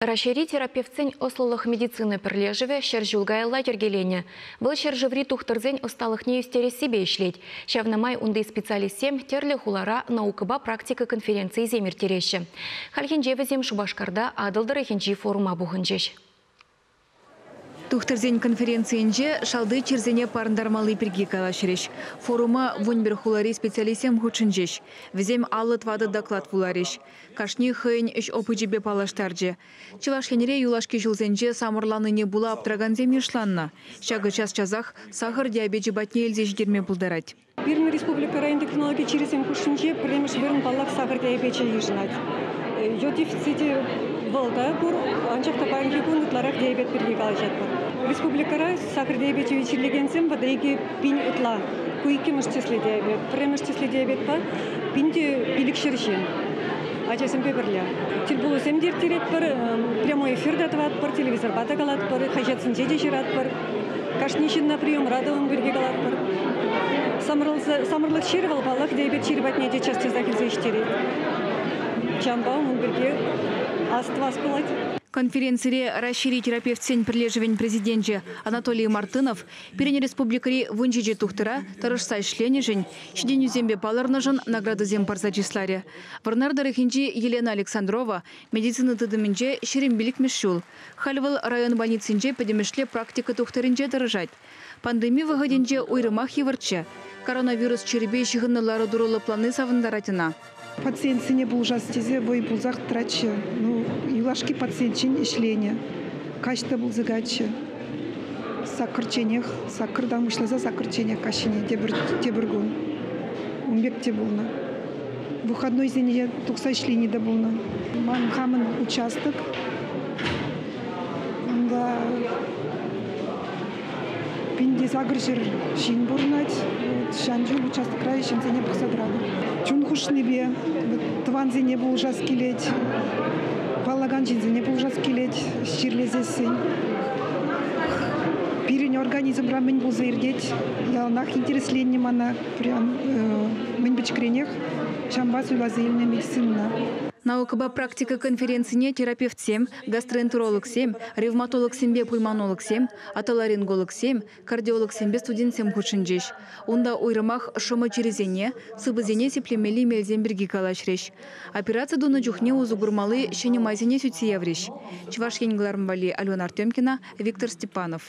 Раҫҫейри терапевтсен ӑслӑлӑх медицина пӗрлешӗвӗ 100 ҫул каялла йӗркеленӗ. Вӑл ҫӗршыври тухтӑрсен ӑсталӑхне ӳстерессипе ӗҫлет. Ҫавна май унти специалистсем тӗрлӗ хулара наукӑпа практика конференцийӗсем ирттереҫҫӗ. Хальхинче вӗсем Шупашкарта Атӑл тӑрӑхӗнчи форума пухӑнчӗҫ. Тухтӑрсен конференцийӗнче шалти чирсене парӑнтармалли пирки калаҫрӗҫ. Форума 11 хулари специалистсем хутшӑнчӗҫ. Вӗсем 54 доклад вуларӗҫ. Кашни хӑйӗн ӗҫ опычӗпе паллаштарчӗ. Чӑваш Енре юлашки ҫулсенче самӑрланнине пула аптӑракансем йышланнӑ. Ҫакӑ час-часах сахӑр диабечӗ патне илсе ҫитерме пултарать. Пирӗн республикӑра эндокринологи чирӗсем хушшинче пӗрремӗш вырӑн, паллах, сахӑр диабечӗ йышӑнать. Йод дефицичӗ вӑл та пур, анчах та паянхи кун ытларах диабет пирки калаҫатпӑр. Республикӑра сахӑр диабечӗпе чирлекенсем 32 пин ытла. Ку иккӗмӗш тӗслӗ диабет. Пӗрремӗш тӗслӗ диабетпа 1500 ҫын ачасемпе пӗрле. Тӗлпулусем те ирттеретпӗр, прямой эфир та тӑватпӑр, телевизорпа та калатпӑр, хаҫатсенче те ҫыратпӑр. Кашни ҫынна приемра та ун пирки калатпӑр. Самӑрлӑх чирӗ вӑл, паллах, диабет чирӗ патне те час-часах илсе ҫитерет. Ҫавӑнпа ун пирки ас тӑвас пулать. Конференцире Раҫҫейри терапевтсен пӗрлешӗвӗн президенчӗ Анатолий Мартынов пирӗн республикӑри 17 тухтӑра тӑрӑшса ӗҫленӗшӗн, ҫитӗнӳсемпе палӑрнӑшӑн наградӑсем парса чысларӗ. Вӑрнар тӑрӑхӗнчи Елена Александрова медицина тытӑмӗнче 25-мӗш ҫул. Халь вӑл район больницинче пӗтӗмӗшле практика тухтӑрӗнче тӑрӑшать. Пандеми вӑхӑтӗнче уйрӑмах йывӑрччӗ. Коронавирус чирӗпе ҫыхӑннӑ лару-тӑру лӑпланни савӑнтарать ӑна. Пациентсене пулӑшас тесе вӑй пулсах тӑратчӗ. Юлашки пациентчен ӗҫленӗ. Каҫ та пулса кайчӗ. Саккӑрчченех, саккӑртан пуҫласа саккӑрчченех каҫхине тепӗр кун. Ун пек те пулнӑ. Выходнойсене тухса ӗҫлени те пулнӑ. Ман хамӑн участок. Унта 1800 ҫын пурӑнать. Ҫан ҫул участокра ҫынсене пӑхса тӑратӑп. Чун хушнипе тӑвансене пулӑшас килет, паллакан ҫынсене пулӑшас килет, чирлесессӗн. Пирӗн организмра мӗн пулса иртет, яланах интересленнӗ мана. Прям мӗн пӗчӗкренех ҫавӑнпа суйласа илнӗ медицинӑна. Наукӑпа практика конференцине терапевтсем, гастроэнтерологсем, ревматологсемпе пульмонологсем, отоларингологсем, кардиологсемпе студентсем хутшӑнчӗҫ. Унта уйрӑмах шӑмӑ чирӗсене, сыпӑсене сиплемелли мелсем пирки калаҫрӗҫ. Операци тунӑ чухне усӑ курмалли ҫӗнӗ майсене сӳтсе яврӗҫ. Чӑваш Ен кӑларӑм валли Алена Артемкина, Виктор Степанов.